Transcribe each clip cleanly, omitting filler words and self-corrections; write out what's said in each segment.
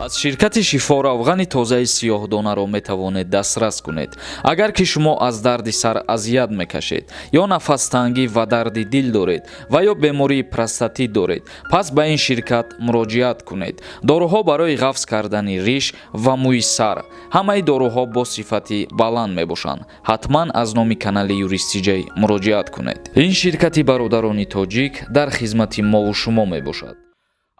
Аз ширкати «Шифо» равғани тозаи сиёҳдонаро метавонед дастрас кунед. Агар ки шумо аз дарди сар азият мекашед ё нафастангӣ ва дарди дил доред ва ё бемории простатит доред, пас ба ин ширкат муроҷиат кунед. Доруҳо барои ғафз кардани риш ва мӯи сар, ҳамаи доруҳо бо сифати баланд мебошанд. Ҳатман аз номи канали Юристиҷай муроҷиат кунед. Ин ширкати бародарони тоҷик дар хизмати мову шумо мебошад.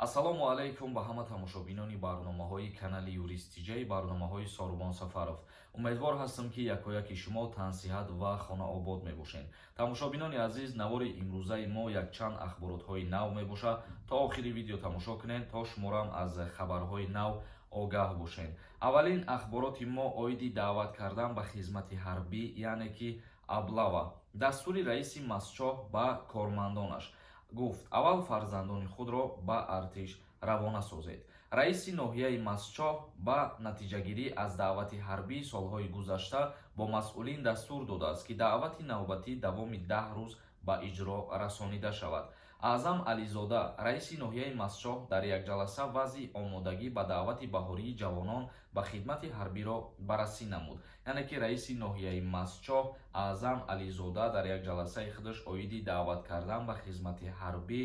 Ассалому алайкум ба ҳама тамошобинони барномаҳои канали Юристиҷаи, барномаҳои Сорубон Сафаров. Умедвор ҳастам, ки якояки шумо тансиҳат ва хонаобод мебошед. Тамошобинони азиз, навори имрӯзаи мо якчанд ахборотҳои нав мебошад. То охири видео тамошо кунед, то шуморам аз хабарҳои нав огаҳ бошед. Аввалин ахбороти мо оиди даъват кардан ба хизмати ҳарбӣ, яъне ки облава. Дастури раиси Мастчоҳ ба кормандонаш гуфт: аввал фарзандони худро ба артиш равона созед. Раиси ноҳияи Мастчоҳ ба натиҷагирӣ аз даъвати ҳарбии солҳои гузашта бо масъулин дастур додааст, ки даъвати навбатӣ давоми 10 рӯз ба иҷро расонида шавад. Аъзам Ализода, раиси ноҳияи Мастчоҳ, дар як ҷаласа вазъи омодагӣ ба даъвати баҳории ҷавонон ба хидмати ҳарбиро баррасӣ намуд. Яъне ки раиси ноҳияи Мастчоҳ Аъзам Ализода дар як ҷаласаи худаш оиди даъват кардан ба хизмати ҳарбӣ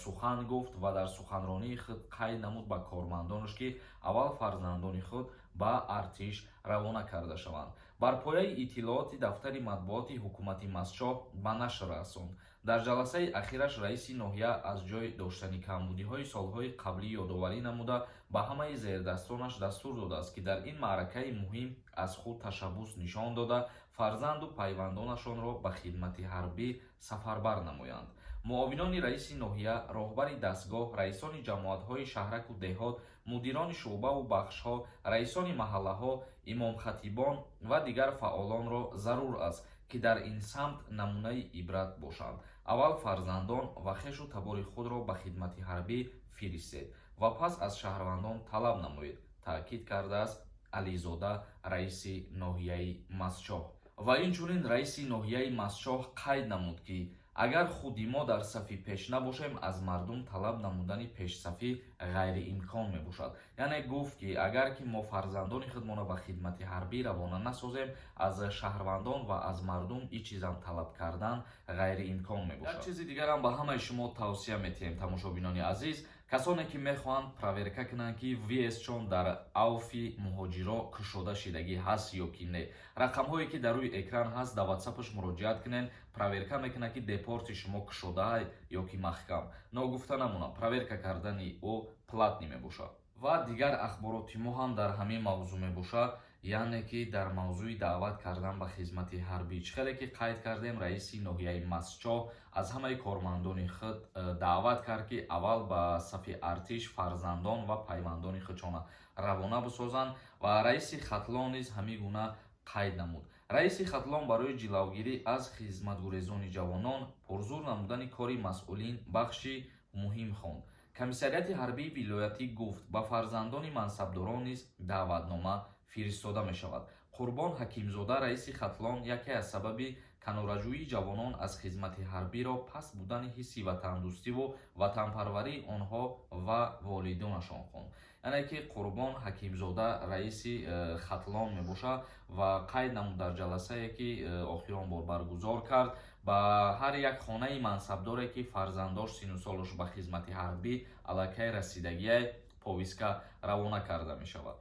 сухан гуфт ва дар суханронии худ қайд намуд ба кормандонаш, ки аввал фарзандони худ ба артиш равона карда шаванд. Бар пояи иттилооти дафтари матбуоти ҳукумати Мастчоҳ ба нашр расонд, дар ҷаласаи ахираш раиси ноҳия аз ҷой доштани камбудиҳои солҳои қаблӣ ёдоварӣ намуда, ба ҳамаи зердастонаш дастур додааст, ки дар ин маъракаи муҳим аз худ ташаббус нишон дода, фарзанду пайвандонашонро ба хидмати ҳарбӣ сафарбар намоянд. Муовинони раиси ноҳия, роҳбари дастгоҳ, раисони ҷамоатҳои шаҳраку деҳот, мудирони шӯъбаву бахшҳо, раисони маҳаллаҳо, имомхатибон ва дигар фаъолонро зарур аст, ки дар ин самт намунаи ибрат бошанд. Аввал фарзандон ва хешу табори худро ба хидмати ҳарбӣ фиристед ва пас аз шаҳрвандон талаб намоед, таъкид кардааст Ализода, раиси ноҳияи Мастчоҳ. Ва инчунин раиси ноҳияи Мастчоҳ қайд намуд, ки агар худи мо дар сафи пеш набошем, аз мардум талаб намудани пешсафӣ ғайриимкон мебошад. Яъне гуфт, ки агар ки мо фарзандони худмонро ба хидмати ҳарбӣ равона насозем, аз шаҳрвандон ва аз мардум ин чизам талаб кардан ғайриимкон мебошад. Як чизи дигарам ба ҳамаи шумо тавсия метиҳем, тамошобинони азиз. Касоне ки мехоҳанд проверка кунанд, ки въездшон дар АУФи муҳоҷиро кушода шидагӣ ҳаст ё ки не, рақамҳое ки дар рӯи экран ҳаст, дар ватсапаш муроҷиат кунед. Проверка мекунад, ки депорти шумо кушодаай ё ки маҳкам. Ногуфта намонам, проверка кардани ӯ платный мебошад. Ва дигар ахбороти мо ҳам дар ҳамин мавзӯъ мебошад, яъне ки дар мавзӯи даъват кардан ба хизмати ҳарбӣ. Чӣ хеле ки қайд кардем, раиси ноҳияи Мастчоҳ аз ҳамаи кормандони худ даъват кард, ки аввал ба сафи артиш фарзандон ва пайвандони худшона равона бисозанд. Ва раиси Хатлон низ ҳамин гуна қайд намуд. Раиси Хатлон барои ҷилавгирӣ аз хизматгурезони ҷавонон пурзур намудани кори масъулин бахши муҳим хонд. Комиссариати ҳарбии вилоятӣ гуфт, ба фарзандони мансабдорон низ даъватнома фиристода мешавад. Қурбон Ҳакимзода, раиси Хатлон, яке аз сабаби канораҷӯии ҷавонон аз хизмати ҳарбиро паст будани ҳисси ватандӯстиву ватанпарварии онҳо ва волидонашон хонд. Яъне ки Қурбон Ҳакимзода раиси Хатлон мебошад ва қайд намуд, дар ҷаласае ки охирон бор баргузор кард, ба ҳар як хонаи мансабдоре ки фарзандош сину солаш ба хизмати ҳарбӣ аллакай расидагиай, повестка равона карда мешавад.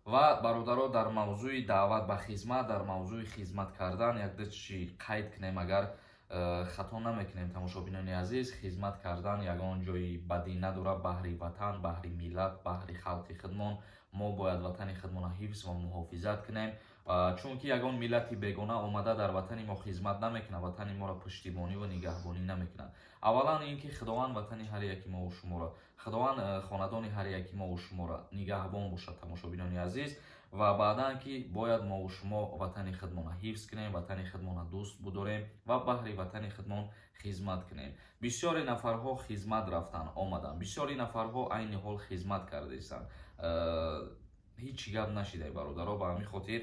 Ва бародаро, дар мавзӯи даъват ба хизмат, дар мавзӯи хизмат кардан якда чи қайд кунем, агар хато намекунем. Тамошобинони азиз, хизмат кардан ягон ҷои бадӣ надорад. Баҳри ватан, баҳри миллат, баҳри халқи худмон мо бояд ватани худмонро ҳифз ва муҳофизат кунем, чунки ягон миллати бегона омада дар ватани мо хизмат намекунад, ватани моро пуштибонӣ ва нигаҳбонӣ намекунад. Аввалан ин ки Худованд ватани ҳар яки мову шуморо, Худованд хонадони ҳар яки мову шуморо нигаҳбон бошад, тамошобинони азиз. Ва баъдан ки бояд мову шумо ватани худмонро ҳифз кунем, ватани худмонро дӯст будорем ва баҳри ватани худмон хизмат кунем. Бисёре нафарҳо хизмат рафтан омаданд, бисёри нафарҳо айни ҳол хизмат кардаистанд, ҳеҷ чӣ гап нашидай, бародаро. Ба ҳамин хотир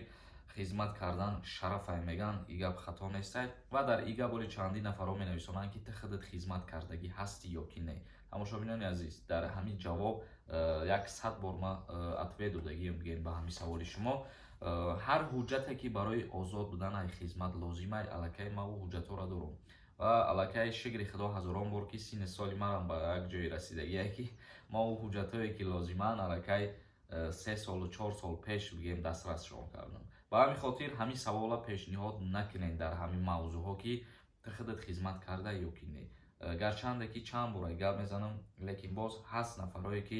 Хизмат кардан шарафай, меган, и гап хато нестай. Ва дар и гап оли чандин нафарҳо менависонанд, ки ту худат хизмат кардагӣ ҳастӣ ё ки не. Тамошобинони азиз, дар ҳамин ҷавоб як сад бор ма ответ додагием, бигем, ба ҳамин саволи шумо. Ҳар ҳуҷҷате, ки барои озод будан ай хизмат лозимай, аллакай ма ӯ ҳуҷҷатҳоро дорум. Ва аллакай, шукри Худо, ҳазорон бор, ки синни соли манам ба як ҷое расидагие, ки ма ӯ ҳуҷҷатҳое, ки лозиманд, аллакай 3 солу 4 сол пеш, бигем, дастрасшон кардам. Ба ҳамин хотир ҳамин савола пешниҳод накунед дар ҳамин мавзӯъҳо, ки ту худат хизмат карда ё ки не. Гарчанде ки чанд бора гап мезанам, лекин боз ҳаст нафарҳое, ки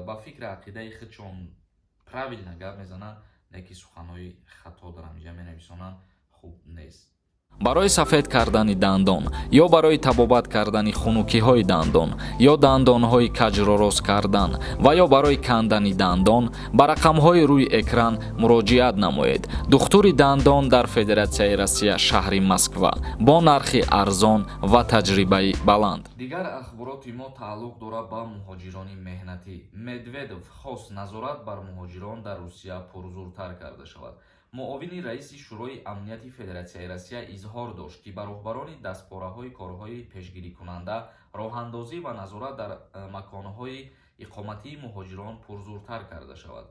ба фикри ақидаи худшон правильно гап мезананд, лекин суханҳои хато дар ҳаминҷа менависонанд, хуб нест. Барои сафед кардани дандон ё барои табобат кардани хунукиҳои дандон ё дандонҳои каҷро рост кардан ва ё барои кандани дандон ба рақамҳои рӯи экран муроҷиат намоед. Духтури дандон дар Федератсияи Россия, шаҳри Москва, бо нархи арзон ва таҷрибаи баланд. Дигар ахбороти мо тааллуқ дорад ба муҳоҷирони меҳнатӣ. Медведев хост назорат бар муҳоҷирон дар Русия пурзуртар карда шавад. Муовини раиси Шӯрои амнияти Федератсияи Россия изҳор дошт, ки ба роҳбарони дастпораҳои корҳои пешгирикунанда роҳандозӣ ва назорат дар маконҳои иқоматии муҳоҷирон пурзуртар карда шавад.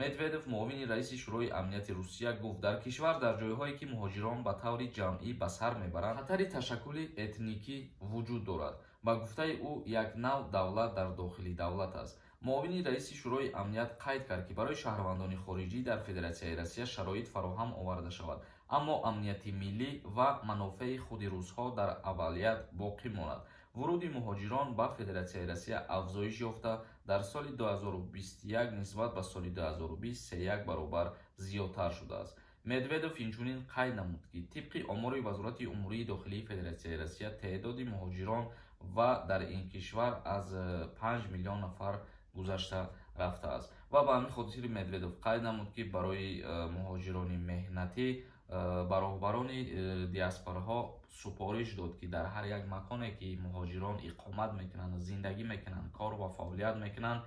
Медведев, муовини раиси Шӯрои амнияти Русия, гуфт, дар кишвар, дар ҷойҳое, ки муҳоҷирон ба таври ҷамъӣ ба сар мебаранд, хатари ташаккули этникӣ вуҷуд дорад. Ба гуфтаи ӯ, як нав давлат дар дохили давлат аст. Муовини раиси Шӯрои амният қайд кард, ки барои шаҳрвандони хориҷӣ дар Федератсияи Россия шароит фароҳам оварда шавад, аммо амнияти миллӣ ва манофеи худи русҳо дар аввалият боқӣ монад. Вуруди муҳоҷирон ба Федератсияи Россия афзоиш ёфта, дар соли 2021 нисбат ба соли 2020 3,1 баробар зиёдтар шудааст. Медведев инчунин қайд намуд, ки тибқи омори Вазорати умурии дохилии Федератсияи Россия, теъдоди муҳоҷирон ва дар ин кишвар аз 5 миллион нафар гузашта рафтааст. Ва ба ҳамин хотири Медведев қайд намуд, ки барои муҳоҷирони меҳнатӣ ба роҳбарони диаспораҳо супориш дод, ки дар ҳар як маконе, ки муҳоҷирон иқомат мекунанд, зиндагӣ мекунанд, кор ва фаъолият мекунанд,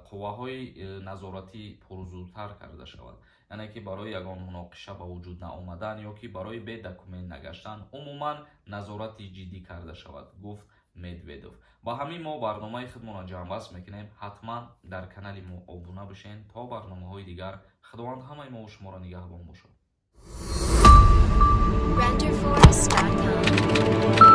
қувваҳои назоратӣ пурзуртар карда шавад, яъне ки барои ягон муноқиша ба вуҷуд наомадан ё ки барои бедокумент нагаштан умуман назорати ҷиддӣ карда шавад, гуфт Медведов. Ба ҳамин мо барномаи худмонро ҷамъбаст мекунем. Ҳатман дар канали мо обуна бишен то барномаҳои дигар. Худованд ҳамаи мову шуморо нигаҳбон бошад. Renderforest.com.